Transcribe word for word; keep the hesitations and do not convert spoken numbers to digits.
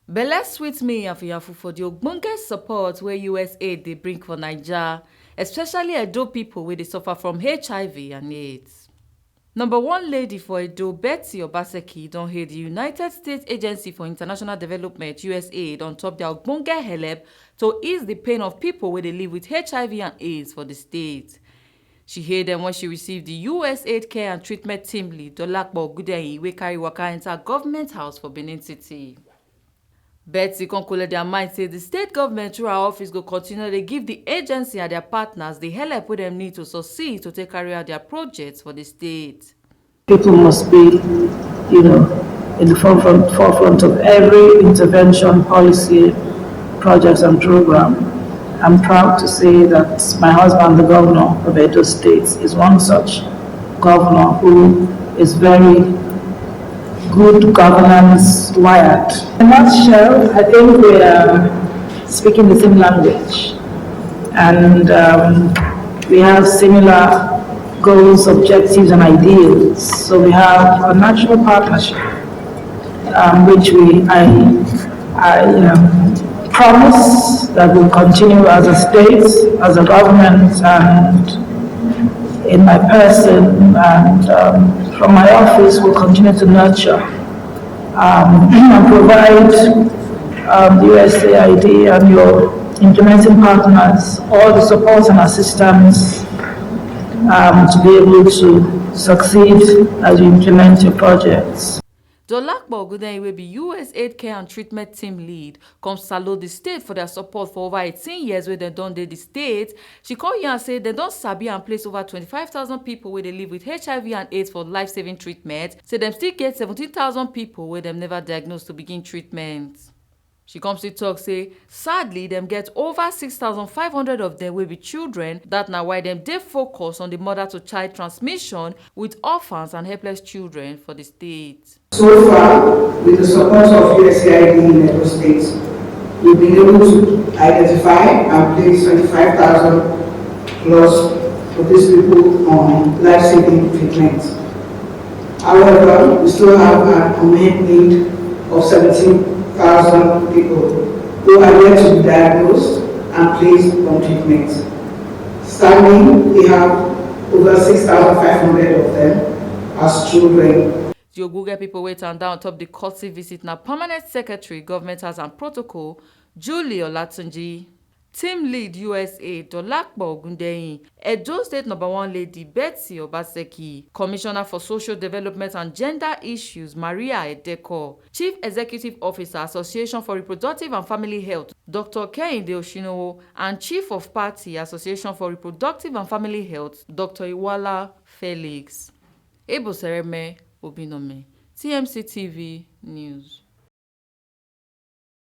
Belle sweet me yafuyafu for the ogbonge support wey U S aid dey bring for Naija, especially Edo people wey dey suffer from H I V and AIDS. Number one lady for Edo, Betty Obaseki, don hail the United States Agency for International Development, U S aid, on top their ogbonge help to ease the pain of people wey dey live with H I V and AIDS for the state. She hail dem when she receive the U S aid care and treatment team lead, Dolapo Ogundeyin, wey carry waka enter government house for Benin City. Betty come collect their mind say the state government through her office go continue dey give the agency and their partners the help wey dem need to succeed to take carry out their projects for the state. People must be, you know, in the forefront, forefront of every intervention, policy, projects and program. I'm proud to say that my husband, the governor of Edo State, is one such governor who is very good governance wired. In a nutshell, I think we are speaking the same language, and um, we have similar goals, objectives, and ideals. So we have a natural partnership, um, which we I I um, promise that we'll continue as a state, as a government, and in my person and um, from my office, we'll continue to nurture um, and provide um, the U S A I D and your implementing partners all the support and assistance um, to be able to succeed as you implement your projects. Dolapo Ogundeyin, wey be U S aid care and treatment team lead, come salute the state for their support for over eighteen years wey dem don dey the state. She come yarn say dem don sabi and place over twenty-five thousand people wey dey live with H I V and AIDS for life-saving treatment, say dem still get seventeen thousand people wey dem never diagnose to begin treatment. She come still talk say, sadly, dem get over six thousand five hundred of dem wey be children. That na why dem dey focus on the mother to child transmission with orphans and helpless children for the state. So far, with the support of U S A I D in Edo State, we've been able to identify and place twenty-five thousand plus of these people on life-saving treatment. However, we still have an unmet need of seventeen thousand people who are yet to be diagnosed and placed on treatment. Sadly, we have over six thousand five hundred of them as children. The ogbonge people wey tanda on top the courtesy visit na permanent secretary, government house and protocol, Julie Olatunji. Team lead U S aid, Dolapo Ogundeyin, Edo State number one lady, Betty Obaseki, Commissioner for Social Development and Gender Issues, Maria Edeko, Chief Executive Officer, Association for Reproductive and Family Health, Doctor Kehinde Oshinowo, and Chief of Party, Association for Reproductive and Family Health, Doctor Iwala Felix. Ebo Sereme Obinome, T M C T V News.